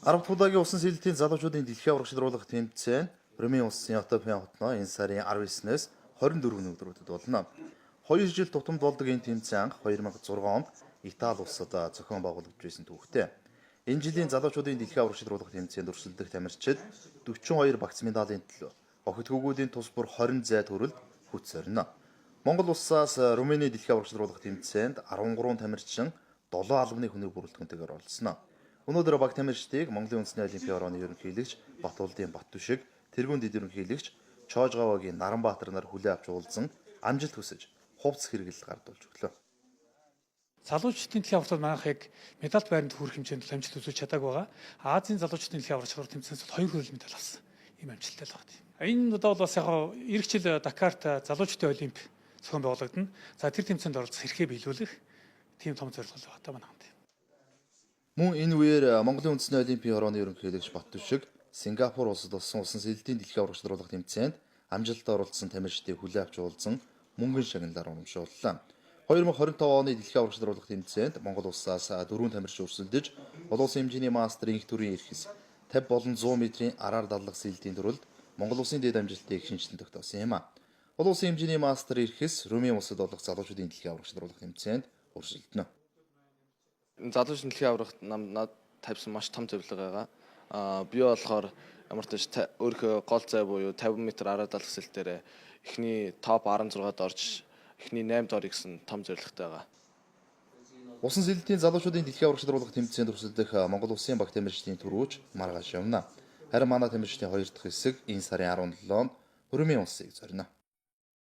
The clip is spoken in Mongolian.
10 дахь удаагийн усан сэлэлтийн залуучуудын дэлхийн аварга шалруулах тэмцээн Румын улсын Отопиан хотноо энэ сарын 19-ээс 24-ний өдрүүдэд болно. 2 жил тутамд болдог энэ тэмцээн анх 2006 онд Итали улсад зохион байгуулагдж байсан түүхтэй. Энэ жилийн залуучуудын дэлхийн аварга шалруулах тэмцээнд өрсөлдөх тамирчид 42 багц медалийн төлөө охид хүүгүүдийн тус бүр 20 зай төрөлд хүч сорьно. Монгол улсаас Румыны дэлхийн аварга шалруулах тэмцээнд 13 тамирчин 7 албаны хүний бүрэлдэхүүнтэйгээр оролцсон. Өнөөдөр баг тамирчдыг Монголын үндэсний олимпийн орооны ерөнхийлөгч Батулдын Баттүшиг, Тэргүүн дэд ерөнхийлөгч Чоожгаавагийн Наранбаатар нар хүлээн авч уулзан амжилт хүсэж хувцас хэрэглэл гардуулж өглөө. Залуучдын дэлхийн аваргад манайх яг медальд байранд хүрэх хэмжээнд бол амжилт үзүүлж чадаагүй байгаа. Азийн залуучдын дэлхийн аварга шалралт тэмцээнээс бол 2 хүрэл медаль авсан. Ийм амжилттай л байна. Энэ удаа бол бас яг ирэх жил Дакарт залуучдын олимп зохион байгуулагдана. За, тэр тэмцээнд оролцох эрхээ биелүүлэх тийм том зорилго л байна та манайханд. Мөн энэ үеэр Монголын үндэсний олимпийн хорооны ерөнхийлөгч Баттүшиг Сингапур улсад болсон усан сэлэлтийн дэлхийн аварга шалруулах тэмцээнд амжилттай оролцсон тамирчдыг хүлээн авч уулзан мөнгөн шагналаар урамшууллаа. 2025 оны дэлхийн аварга шалруулах тэмцээнд Монгол улсаас дөрвөн тамирчин өрсөлдөж, олон улсын хэмжээний мастер инх төрийн эрхэс 50 болон 100 метрийн араар даллах сэлэлтийн төрөлд Монгол улсын дэд амжилтыг шинэчлэн тогтоосон юм а. Олон улсын хэмжээний мастер эрхэс Румын улсад болох залуучуудын дэлхийн аварга шалруулах тэмцээнд өрсөлдөнө. Залуучдын дэлхийн аваргад нам над тавьсан маш том зорилго байгаа. Би болохоор ямар ч тач өөрийнхөө гол зай буюу 50 м араа далах сэлтээр эхний топ 16-д орж, эхний 8-д орё гэсэн том зорилготой байгаа. Усан сэлэлтийн залуучуудын дэлхийн аварга шалруулах тэмцээнд өрсөлдөх Монгол улсын баг тамирчдын түрүүч маргааш явна. Харин манай тамирчдын хоёр дахь хэсэг энэ сарын 17-нд Румын улсыг зорино.